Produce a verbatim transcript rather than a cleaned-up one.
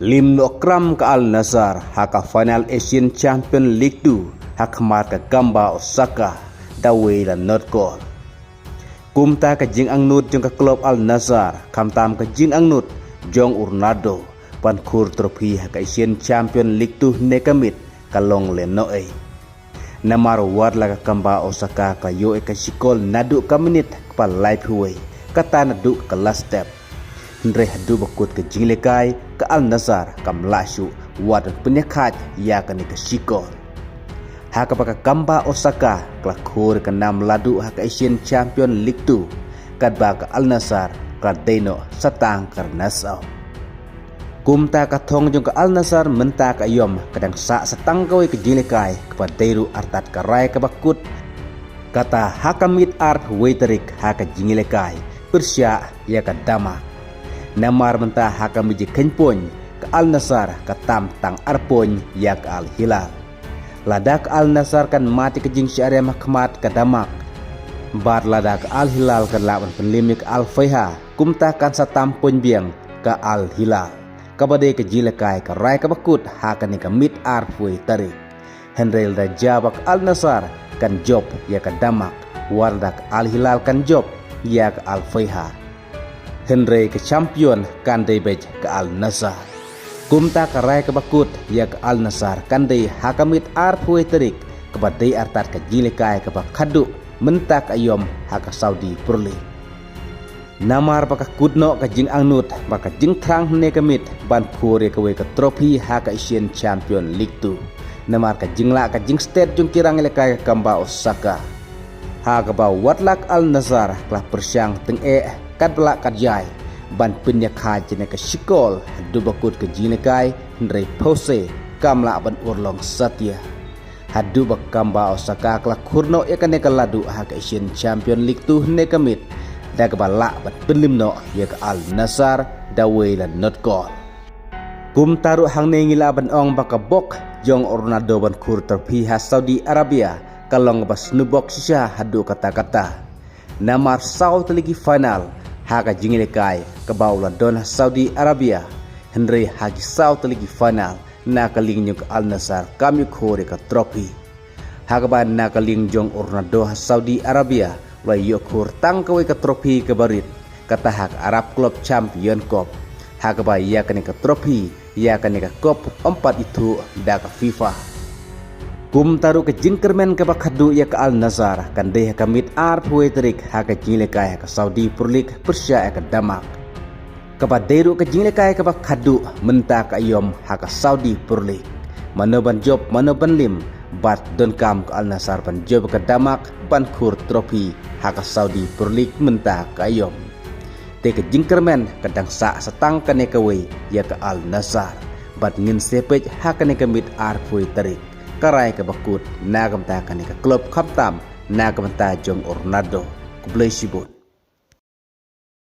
Lim noh kram ka Al Nassr ha ka final Asian Champion League two ha khmat ka Gamba Osaka da wei la not goal. Kumta ka jingangnud jong ka klub Al Nassr, khamtam ka jingangnud jong u Ronaldo ban khur trophy ha ka Asian Champion League two ne ka miet ka long lehnohei. Namar wat la ka Gamba Osaka ka ïoh ïa ka shikol naduh ka minit kaba laiphew wei, kata naduh ka last step. Hynrei haduh ba kut ka jinglehkai ka Al Nassr kam lah shuh wat ban pynïakhaid ïa kane ka shikol. Ha kaba ka Gamba Osaka ka la khur ka nam laduh ha ka Asian Champion League two, katba ka Al Nassr ka la dei noh sa tang ka rnga saw. Kumta ka thong jong ka Al Nassr mynta ka aïom ka dang sah sa tang kawei ka jinglehkai kaba dei ruh artat ka rai kaba kut. Kata ha ka miet arphew wei tarik ha ka jinglehkai pyrshah ïa ka Denmark. Namar mynta ha ka miet jingkheiñ point ka Al Nassr ka tam tang ar point ïa ka Al Hilal. Lada ka Al Nassr kan mad ïa ka jingshah riam ha khmat ka Denmark, bad lada ka Al Hilal kan lah ban pynlim ïa ka Al Faiha, kumta kan sa tam point biang ka Al Hilal, kaba dei ka jinglehkai ka rai kaba kut ha kane ka miet arphew wei tarik. Hynrei lada jia ba ka Al Nassr kan jop ïa ka Denmark, wat lada ka Al Hilal kan jop ïa ka Al Faiha, hynrei ka champion kan dei beit ka Al Nassr. Kumta ka rai kaba kut ïa ka Al Nassr kan dei ha ka miet arphew wei tarik, kaba dei artat ka jinglehkai kaba khatduh mynta ka aïom ha ka Saudi Pro League. Namar ba ka kut noh ka jingangnud bad ka jingthrang hynne ka miet ban khur ïa kawei ka trophy ha ka Asian Champion League two. Namar ka jinglah ka jingstet jong ki ranglehkai ka Gamba Osaka, ha kaba wat la ka Al Nassr ka la pyrshang tyngeh katba lah katjai ban pynïakhaid ïa kane ka shikol haduh ba kut ka jinglehkai, hynrei phewse kam lah ban urlong satia. Haduh ba ka Gamba Osaka ka la khur noh ïa kane ka laduh ha ka Asian Champion League two hynne ka miet, da kaba lah ban pynlim noh ïa ka Al Nassr da wei la not goal. Kumta ruh hangne ngi lah ban ong ba ka bok jong u Ronaldo ban khur trophy ha Saudi Arabia ka long kaba sngewbok shisha haduh katta katta. Namar saw tylli ki final ha ka jinglehkai kaba u la don ha Saudi Arabia, hynrei ha ki saw tylli ki final na ka liang jong ka Al Nassr kam ïoh khur ïa ka trophy. Ha kaba na ka liang jong u Ronaldo ha Saudi Arabia u la ïoh khur tang kawei ka trophy kaba rit, kata ha ka Arab Club Champion Cup. Ha kaba ïa kane ka trophy, ïa kane ka kop ym pat ithuh da ka FIFA. Kumta ruh ka jingkyrmen kaba khatduh ïa ka Al Nassr kan dei ha ka miet arphew wei tarik ha ka jinglehkai ha ka Saudi Pro League pyrshah ïa ka Denmark, kaba dei ruh ka jinglehkai kaba khatduh mynta ka aïom ha ka Saudi Pro League. Mano ban jop, mano ban lim, bad donkam ka Al Nassr ban jop ïa ka Denmark ban khur trophy ha ka Saudi Pro League mynta ka aïom. Te ka jingkyrmen ka dang sah sa tang kane kawei ïa ka Al Nassr, bad ngin sa peit ha kane ka miet arphew wei tarik ka rai kaba kut na ka bynta kane ka klub khamtam na ka bynta jong u Ronaldo. Khublei shibun.